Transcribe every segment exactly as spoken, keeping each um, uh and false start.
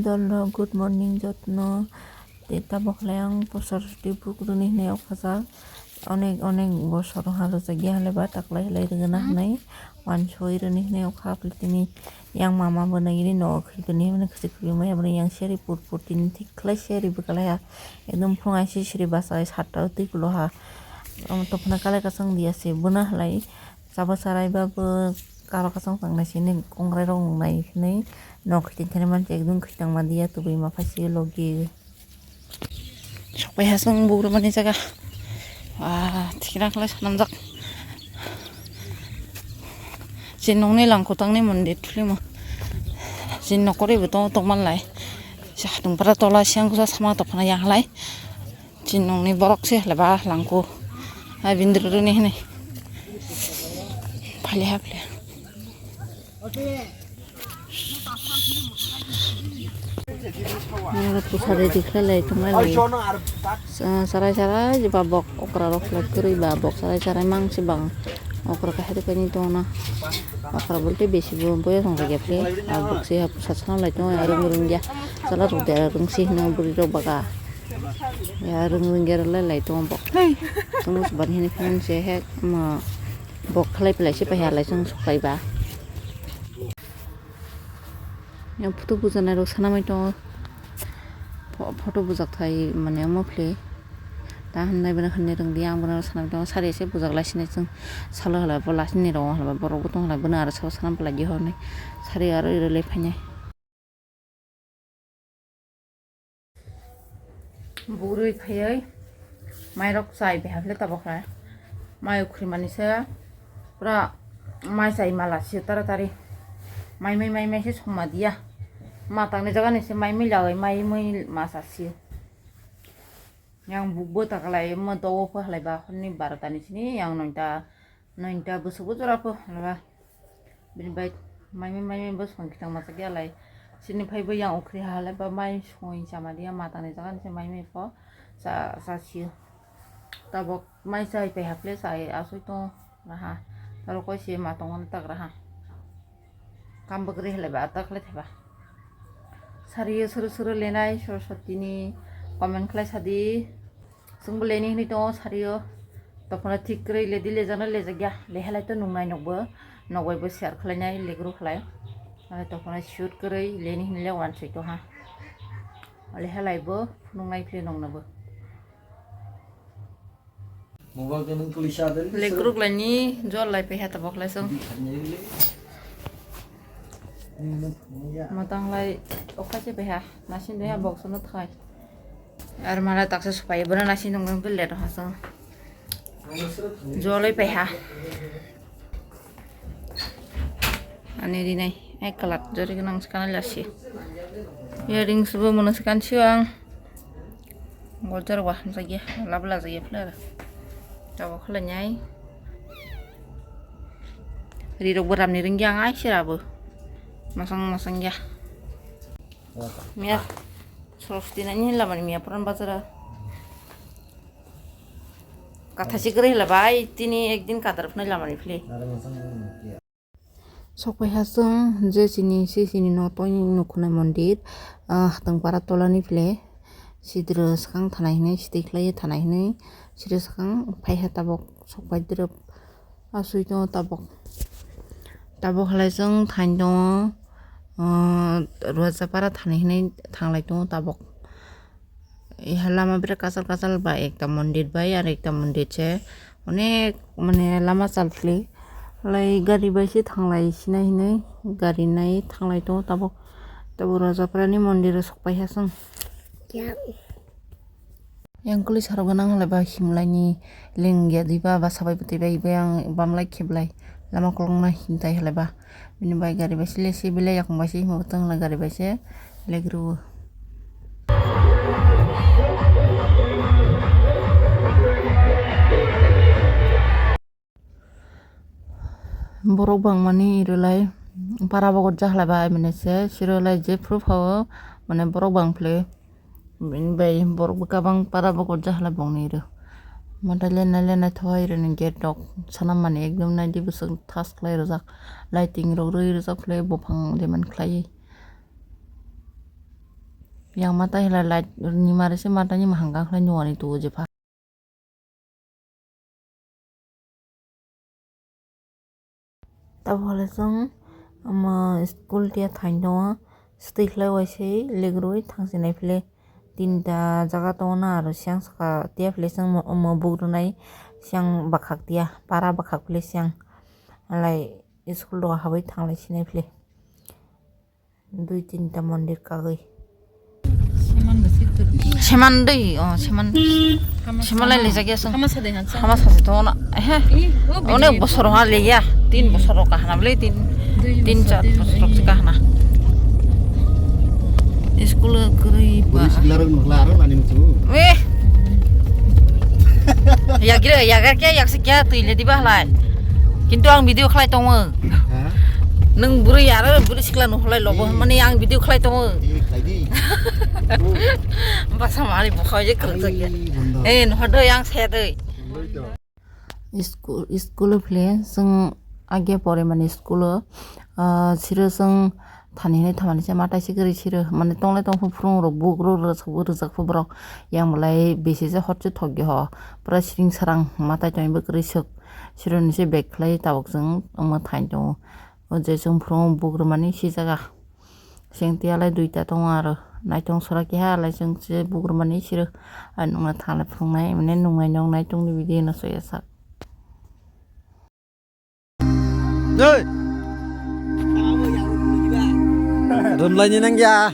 Hello, good morning jotno. Tei tabok khlai ang posor tei buk rwni hinwi ukhajak. Onek onek bosor ha rwjak ya hwnwi ba taklai halai rwgwna hinwi. Wansoi rwni hinwi ukha philtini yang mama bo nagini nogo khiltoni hinwi khwchwk khwlwimaya bono yang seri pur pur tini thik khlai seri bwkhalai ha. Ekdom phung aisi siri bachai satta o twi kulo ha. Omo tongphana kalai kasang diya se bwna halai. Chaba charai ba bo karo kasang tangnai sini kongrai rok nai hinwi nok khitini thani mansi ekdom khitang ma diya tubui ma phaisi logi. Sokpai hasung bugrumani jaga. Ah, thikra khlai sanamjak. Chin nongni langkotangni mondir thulimo. Chin nokori bo tong tongman lai. Sa hatung para tola siang kusa sama tokna yang lai. Chin nongni borok se hleba langku. Hai bindrwrwni hinwi. Phale ha phale. Nang pusa ready khlai lai tong lai. Sa-, sarai sarai je ba bok okra rok khlai kwrwi ba bok sarai sarai mang se bang okra kahai de kaini tong na. Okra bolte besi bo boya tong lai ya phle. Abok se ha pusa chana lai tong ya rung rung ya. Chala rok de rung se hino buri rok baga. Ya rung rung ya lai lai tong bok. Tong se ban hini phone se he ma bok khlai phlai se paha lai chwng sok lai ba. Yang photo bujanai rok sanamai tongo. Pho-, photo bujak thai mane omo phle. Ta hwnwi bono hwnwi rwngdi ang bono sanamai tongo. Sari se bujak lai sini chwng salo hala bo lasini ro hala borok bo tong hala bono aro sabo sanam phalai di horni. Sari aro iro le phainai. Bugurui phaiwi mairok chai bai haphle tabok khe. Mai ukhri mani se pura mai chai mala se taratari. Mai mai mai mai se songma diya. Ma tangni jaga ni se mai mai lagoi mai mui ma sa se. Yang buk bo takalai mo dogo phalai ba honni barota ni sini yang noita. Noita bwswk bo jora pho hala. Bini bai mai mai mai mai bo song kitang masa kya lai. Sini phai bo yang ukhri ha hala ba mai song sama dia matang ni jaga ni se mai mai pho sa sa sio. Tabok mai sai pai haphle sai asui to raha. Taro koi se matong on tak raha. Kam bagri hala ba tak le theba. Sari suru suru lenai Saraswati ni comment khlai sadi. Chwngbo leni hinwi tongo sario. Tokphano thik kwrwi ledi lejakno lejakya. Lehalai to nungnai nokbo. Nokbai bo share khlainai legro khlai. Tokphano shoot kwrwi leni hinwi le wansoi tongha. Lehalai bo phunuknai phli noknobo. Legruk laini jol lai paiha tabok lai song. Matang lai okha se paiha. Nasin de ha box no thai. Ar mala taksa supai bono nasin nung nung pil le roha song. Joloi paiha. Ani rinai ai kalat jori gwnang se kanai lasi. Earrings bo mono se kansi ang. Gojar wa hamjakya labla jakya phlera. Tabok khlai nai. Rirok bo ramni ringya ang ai sera bo. Masang masang ya. Miya Soroswati nani lamani miya puran bazara. Katha sikre hila bai tini ekdin kadar phunai lamani phli. Sokpai ha chwng je chini se chini no twi nukhunai mondir, ah, hatang para tolani phile sidro swkang thanai hinwi sitwi khlaiwi thanai hinwi sidro swkang phaiha tabok sokpai drwp aswi tongo tabok. Tabok halai chwng thain tongo, ah, Rajapara thanai hinwi thanglai tongo tabok. Iha lama birat kachal kachal ba ekta mondir bai aro ekta mondir se onek mane lama chal phli lai gari bai se thanglai sinai hinui gari nai thanglai tongo tabok tabok Rajapara ni mondir o sokpai ha chwng. Yang kwlwi sarok gwnang halai ba himlai ni lengya diba basa bai bwtwi bai bai ang bamlai khiblai lama koloknai himtai halai ba. Bini bai gari bai se lesi belai yakung bai se himo tong lai gari bai se legru. Borok bangmani rwlai para bogor jahalai bai mane se sirwlai jephru phao mane borok bangphli. Bini bai borok bwkha bang para bo gorja halai bongni ro. Mata lenai lenai thowai roni gate rok sanam mani ekdom naidi bwswk thas khlai rijak. Lighting rok rwi rijak khlai buphang de man khlaiwi. Yang mata hela light ni mare se mata ni mahang kang khlai nuani tu je pha. Tabole chwng omo school tia thaino stwi khlai waise legrwi thangsinai phile tinta jaga tongo na aro siyang saka tia phile chwng omo buk rwnai siyang bwkhak tia para bwkhak phile siyang halai school o habwi thanglai sinai phile. Dui tinta mondir kagwi. Seman dui, oh, seman. Seman lai lejak ya, song. Hama sade han, song. Hama sade to na. He. Onek bosor ha leya. Tin bosor ka hana bole, tin, tin char bosor ka hana. School kwrwi ba. Sikla rok nukla aro nani musu. Eh. Yagra, yagra kya, yaksa kya, twi le diba halai. Kintu ang video khlai tongo. Ha? Nung bwrwi aro bwrwi sikla no holai lobo, hmm, mani ang video khlai tongo. Eh, khlai di. Basa mari bokha je kwrwng jak ya. Ai, bondo. Eh, no hado yang se doi. Bondo to. School, school o phile chwng age pore mani school o, ah, siro chwng thani hinwi thamani se ma taisi kwrwi siro mani tonglai tongphu phwrwng rok buk rok rwchaphu rwchaphu borok yang belai besi se hot se thok ya ho pura siring sarang ma tai tongwi bwkrwi swk. Sironi se bag khlai tabuk chwng omo thain tongo. O je chwng phwrwngo buk rwmani si jaga. Seng tiyalai duita tongo aro. Naitong sora keha alai chwng se buk rwmani siro. Ai nungna thanglai phwrwngnai mane nungnai nong naitongni video no soya sak. Hey! Dunlaini nang ya.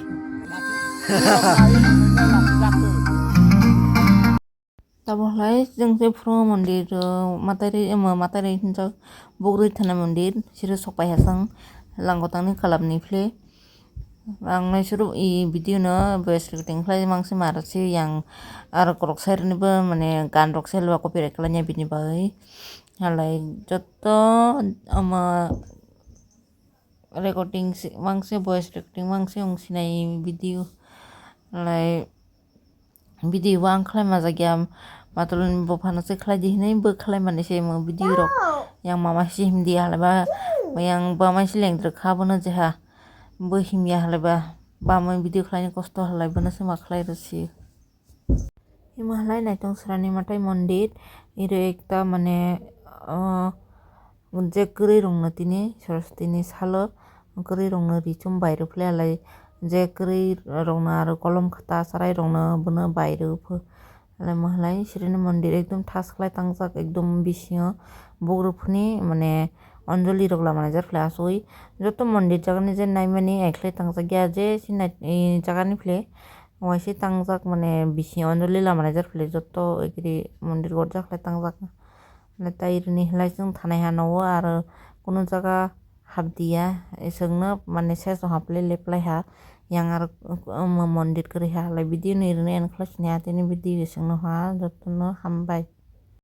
Tabo halai chwng se phwrwngo mondir, uh, matairi, um, matairi hinjak bugri thana mondir, siro sokpai hasang langkotangni kalapni phle. Ang naisuru i video no voice recording khlai mangsi mara si yang aro korok side ni bo mane gan rok se lua copyright khlai bini bagwi. Halai jotto ama recording si, mangsi voice recording mangsi wng sinai video. Halai video bo ang khlai majak ya, matuluni buphano se khlai di hinui bo khlai mani se omo video rok. Yang mama si himdi halai ba, yang bama si lengdrwk kha bono jeha bo himya halai ba, bama video khlaini kosto halai bono se ma khlai rw si. Hima halai naitong srani matai mondir, iro ekta mane, ah, je kwrwi rokno tini Saraswati ni salo kwrwi rokno ri chum bai rw phle halai je kwrwi rokno aro kolom khata chwrai rokno bono bai rw pho halai mo halai srani mondir ekdom thas khlai tangjak ekdom bisingo buk rw phuni mane anjali rok lama naijar phle asugwi joto mondir jaga ni je naimani ai khlai tangjak ya je sinai jaga ni phle. Waise tangjak mane bisi anjali lama naijar phle joto ekri mondir gorjak khlai tangjak. Mane tai rini halai chwng thanai ha nogo aro kunu jaga hapdiya, chwngno mane sesong haple leplai ha yang aro omo mondir kwrwi ha halai video ni rini end khlai sini ha tini video chwngno ha jotono hambai.